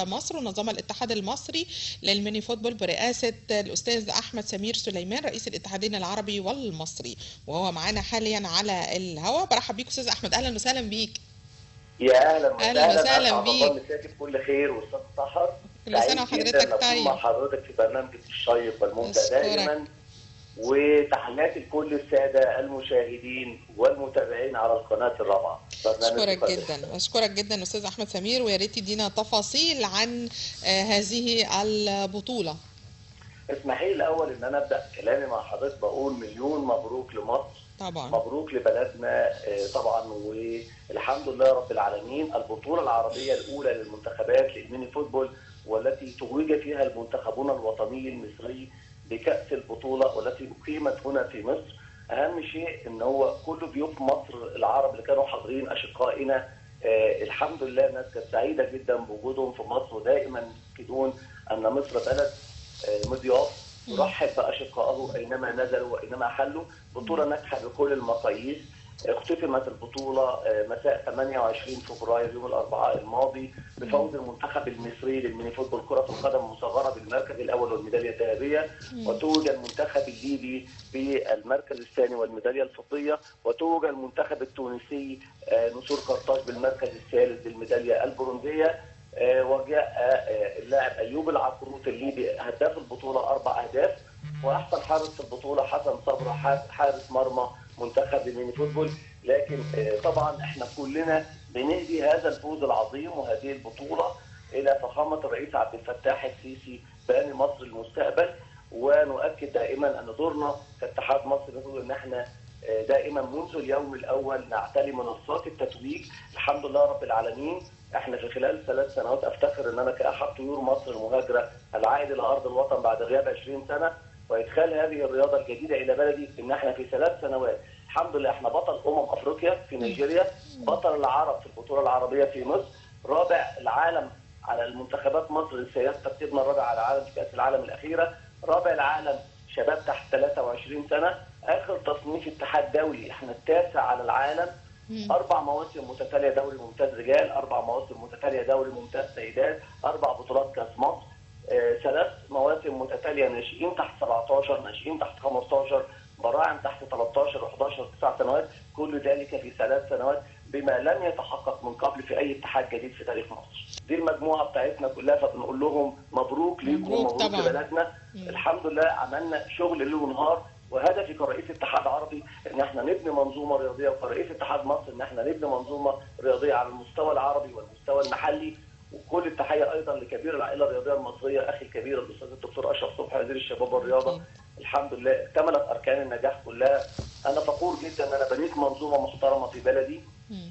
مصر ونظم الاتحاد المصري لل mini football برئاسة الأستاذ أحمد سمير سليمان رئيس الاتحادين العربي والمصري، وهو معانا حاليا على الهواء. برحب بيك أستاذ أحمد، أهلا وسهلا بيك. يا أهلا وسهلا، وسهلا بيك. مساك بكل خير واستاذ سحر، كل سنة وحضرتك طيب. مع حضرتك في برنامج الشيق والممتع دائما، وتحياتي لكل السادة المشاهدين والمتابعين على القناة الرابعة. اشكرك جدا، اشكرك جدا استاذ احمد سمير، ويا ريت تدينا تفاصيل عن هذه البطولة. اسمحي لي الاول ان انا ابدا كلامي مع حضرتك بقول مليون مبروك لمصر، طبعا مبروك لبلدنا طبعا، والحمد لله رب العالمين. البطولة العربية الاولى للمنتخبات لل mini football، والتي توج فيها المنتخبون الوطني المصري بكأس البطولة والتي أقيمت هنا في مصر. أهم شيء إن هو كل ضيوف مصر العرب اللي كانوا حاضرين أشقائنا، الحمد لله الناس كانت سعيدة جدا بوجودهم في مصر، ودائما يؤكدون أن مصر بلد مضياف يرحب بأشقائه أينما نزلوا وأينما حلوا. بطولة ناجحة بكل المقاييس. اختتمت البطولة مساء 28 فبراير يوم الأربعاء الماضي بفوز المنتخب المصري لل mini football كرة القدم المصغرة بالمركز الأول والميدالية الذهبية، وتوج المنتخب الليبي بالمركز الثاني والميدالية الفضية، وتوج المنتخب التونسي نسور قرطاج بالمركز الثالث بالميدالية البرونزية. وجاء اللاعب أيوب العكروت الليبي هداف البطولة 4 أهداف، وأحسن حارس في البطولة حسن صبري حارس مرمى منتخب ال mini football. لكن طبعا احنا كلنا بنهدي هذا الفوز العظيم وهذه البطولة الى فخامة الرئيس عبد الفتاح السيسي باني مصر المستقبل، ونؤكد دائما ان دورنا كاتحاد مصر ان احنا دائما منذ اليوم الاول نعتلي منصات التتويج. الحمد لله رب العالمين، احنا في خلال 3 سنوات افتخر ان انا كاحد طيور مصر المهاجره العائد الى ارض الوطن بعد غياب 20 سنة، وادخال هذه الرياضة الجديدة الى بلدي، ان احنا في 3 سنوات الحمد لله احنا بطل افريقيا في نيجيريا، بطل العرب في البطولة العربية في مصر، رابع العالم على المنتخبات مصر للسيدات ترتيبنا الرابع على العالم في كاس العالم الاخيرة، رابع العالم شباب تحت 23 سنة، اخر تصنيف اتحاد دولي احنا التاسع على العالم، 4 مواسم متتالية دوري ممتاز رجال، 4 مواسم متتالية دوري ممتاز سيدات، 4 بطولات كاس مصر، 3 مواسم متتالية ناشئين تحت 17، ناشئين تحت 15، براعم تحت 13 و11 و9 سنوات، كل ذلك في 3 سنوات بما لم يتحقق من قبل في اي اتحاد جديد في تاريخ مصر. دي المجموعة بتاعتنا كلها، فبنقول لهم مبروك ليكم ومبروك لبلدنا. الحمد لله عملنا شغل ليل ونهار، وهدفي كرئيس اتحاد عربي ان احنا نبني منظومة رياضية، وكرئيس اتحاد مصر ان احنا نبني منظومة رياضية على المستوى العربي والمستوى المحلي. وكل التحية ايضا لكبير العائلة الرياضية المصرية اخي الكبير الاستاذ الدكتور اشرف صبحي وزير الشباب والرياضة. الحمد لله اكتملت اركان النجاح كلها. انا فخور جدا ان انا بنيت منظومة محترمه في بلدي.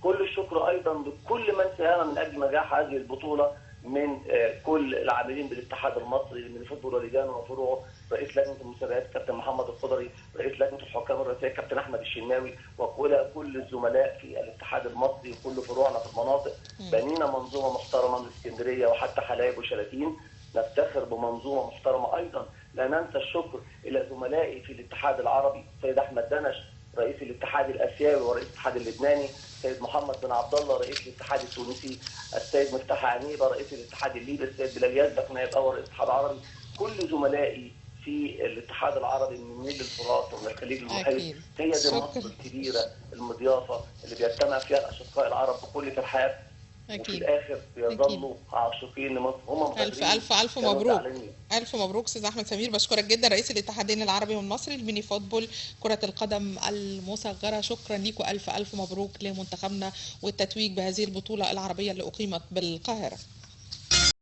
كل الشكر ايضا لكل من ساهم من اجل نجاح هذه البطولة، من كل العاملين بالاتحاد المصري لل mini football ولجانه وفروعه، رئيس لجنة المسابقات كابتن محمد الخضري، رئيس لجنة الحكام الرئيسية كابتن احمد الشناوي، وكل الزملاء في الاتحاد المصري وكل فروعنا في المناطق. بنينا منظومة محترمه من اسكندرية وحتى حلايب وشلاتين، نفتخر بمنظومة محترمه. ايضا لا ننسى الشكر الى زملائي في الاتحاد العربي، السيد احمد دنش رئيس الاتحاد الاسيوي ورئيس الاتحاد اللبناني، السيد محمد بن عبد الله رئيس الاتحاد التونسي، السيد مفتاح عنيبه رئيس الاتحاد الليبي، السيد بلال يزبك نائب اول رئيس الاتحاد العربي، كل زملائي في الاتحاد العربي من النيل للفرات ومن الخليج للمحيط. هي دي مصر الكبيرة المضيافه اللي بيجتمع فيها الاشقاء العرب بكل ترحاب، وفي الاخر بيظلوا عاشقين لمصر. هم الف الف الف مبروك، الف مبروك استاذ احمد سمير، بشكرك جدا رئيس الاتحادين العربي والمصري لل mini football كرة القدم المصغرة. شكرا ليك والف الف مبروك لمنتخبنا والتتويج بهذه البطولة العربية اللي اقيمت بالقاهرة.